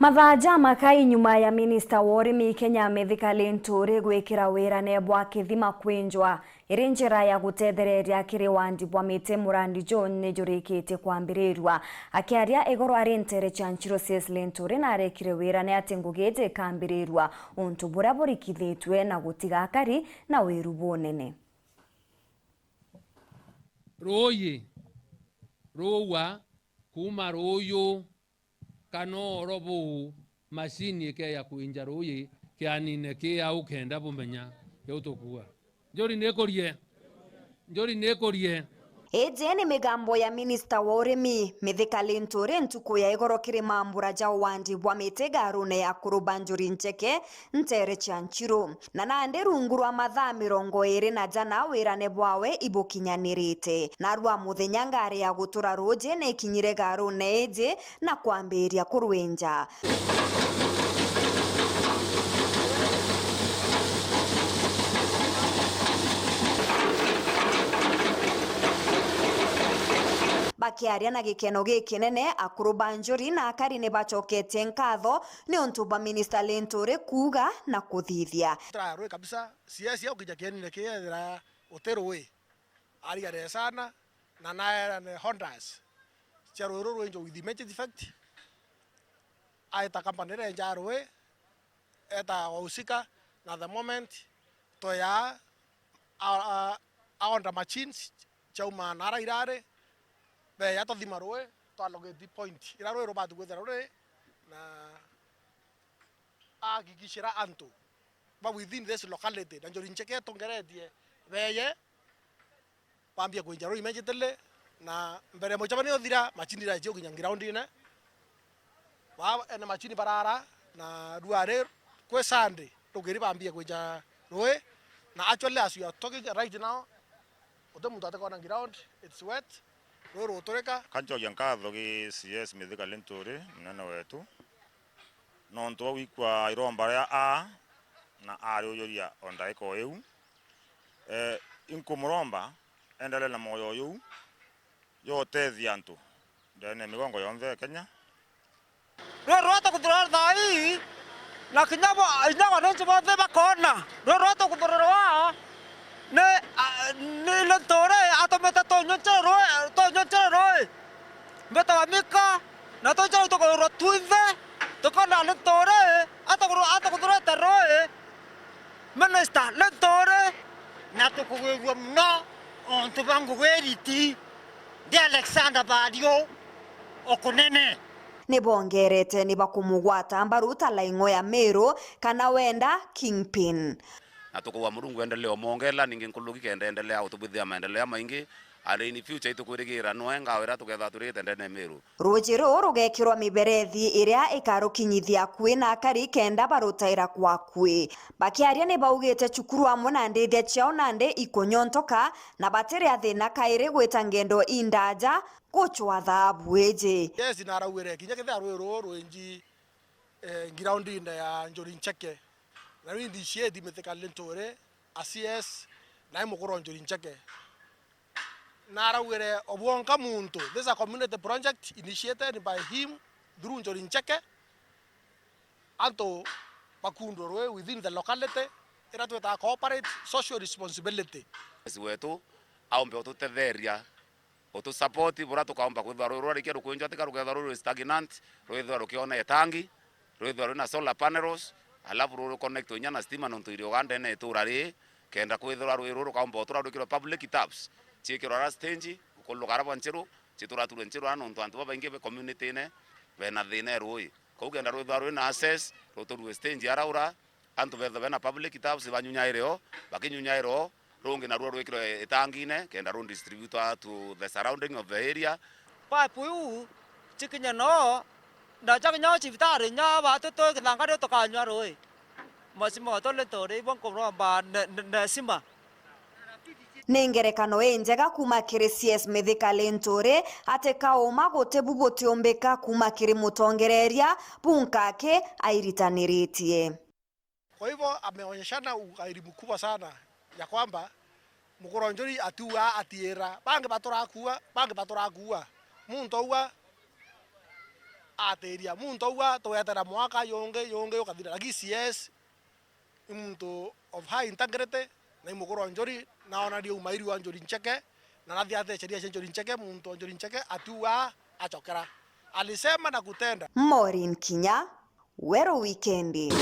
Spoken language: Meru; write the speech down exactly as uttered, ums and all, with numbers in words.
Mathaa jamakai nyuma ya minista wa urimi Kenya Mithika Linturi gwikira wirane bwa kithima kwinjwa iri njira ya gutethereria kiri wandi bwa miti, murandi juu ni jurikitie kwambirirua. Akiaria igoro ari ntere cia Nchiro, C S Linturi narekire wirane ati ngugi iji ikambirirua untu buria burikithitue na gutiga akari na wiru bunene. Ruuji ruua kuuma ruuju kana oro buu, macini ikeeja kwinja ruuji kianine kii au kenda bumenya kiu tukuuga. Njuri nikurie? Njuri nikurie? Iji ni migambo ya minista wa urimi, Mithika Linturi, ntuku ya igoro kiri mambura ja uwandi bwa miti garune ya akuru ba Njuri Ncheke, ntere cia Nchiro. Na nandi rungu rwa mathaa mirongo iiri na jana wirane bwawe ibukinyanirite. Narua muthenya ngari ya gutura ruuji nikinyire garune iji na kwambiria kurwinja. Bakiaria na gikeno gikinene, akuru ba Njuri na akari ni bacoketie nkatho niuntu bwa minista Linturi kuuga na kuthithia. Tara rwi kabisa, C S ya ukinya kienine kiethira uti rui. Ariane sana na naerane orders cia rui ruru rwinjwe with immediate effect. Aita company iria injaa rui, eta wahusika, na the moment toya a, a, a order machines ciauma nara irari, beya tuthima rui, twa locate point ira rui rubati kwithira ruri, na ahakikishira antu ba within this locality na Njuri Ncheke tungeretie beye bambie kwinja ruu immediately, na mbere ya mucemanio uthira, machini iraetie gukinya groundine. Ba ene machini barara, na ruari kwi Sunday rukiri bambie kwinja rui, na actually as we are talking right now, uti muntu atikona ground, it's wet, rui ruguturika. Kancokia nkatho gi C S Mithika Linturi, munene wetu, nontu bwa gwikua iromba ria a na ariujuria o ndaika o iu. Eh, inkumuromba endelee na moyo uyu jwa utethia antu ndene ya migongo yonthe ya Kenya. Ruu rwa tukuthurwa thaa ii, na kinya bo, inya wananchi bonthe bakoona ruu rwa tukuthurwa ni, a, ni Linturi atumite tunywe nchiri ruu, tunywe nchiri ruu. Mbitawa Mika, na twinjira tukururwa twinthe, tukona Linturi, atukururwa, atukuthurite rui, Minister Linturi. Na tukugwirua mono untu bwa ngugi iriti ndi Alexander Bariu ukunene. Ni bongerete ni bakumugwata mbaru ta Laing'o ya Meru kana wenda Kingpin. Na tukauga Murungu endelee umwongela ningi nkuruki kenda endelea utubwithia maendeleo jamaingi, and in future itukwirigira nwe ngao iria tukethirwa turite ndene ya Meru. Ruuji ruu rugekirwa miberethi iria ikarukinyithia akui na akari kenda barutaira kwa akui. Bakiaria ni baugite cukuru amwe na ndithia ciao nandi ikunyontoka na batiria thina kairi gwita ngendo indaja gucwa thaabu iji. Yes, na araugire kinya kethira rui ruu rwinji eh, ground-ine ya Njuri Ncheke. Na ruu initiate Mithika Linturi, a C S, na i mukuru o Njuri Ncheke. Na araugire o bwonka muntu, this is a community project initiated by him through Njuri Ncheke, antu bakundwe rui within the locality, iria twitaga corporate social responsibility. Wetu aumbe ututetheria utu support buria tukaumba kwithirwa ruu rwarikia rukwinjwa tika rukethirwa ruri stagnant, rwithirwa rukiona itangi, rwithirwa rwina solar panels, alafu ruru connect inya na stima nontu iri ugandene itura rii, kenda kwithirwa rui ruru rukaumba utura rwikirwe public taps, ciikirwa ara stage, gukuluka ara bwa Nchiru, cituraturwe Nchiru ara nontu antu babaingi be community-ine bena thina e rui. Kou kenda rwithirwa rwina access, ruturue stage ara ura, antu bethirwe bena public taps banyunyaire o, bakinyunyaire o, rungi naruo rwikirwe itangine kenda ru distribute to the surrounding of the area. Pipe iu cikinye noo, na ciakinya o cibitari, inya batu twi Githangari tukanyua rui. Mheshimiwa, tuli turi ibo nkuromba ne, ne, ne sima. Ni ngerekano injega kuuma kiri C S Mithika Linturi ati kauma guti bu butiumbika kuuma kiri mutongereria bu nkaki airitaniritie. Kwa hivyo ameonyeshana ughairi mkubwa sana ya kwamba Mukuru Njuri atiugaa atiira, bangi baturakua, bangi baturakua. Muntu auga Atiria muntu aua twetera mwaka yungi yungi ukathira, lakini C S ni muntu of high integrity, na i mukuru wa Njuri, na onania umairu wa Njuri Ncheke, na nathi athi sheria cia Njuri Ncheke, muntu wa Njuri Ncheke atiua acokera. Alisema na kutenda. Maureen Kinya, Weru Wikendi.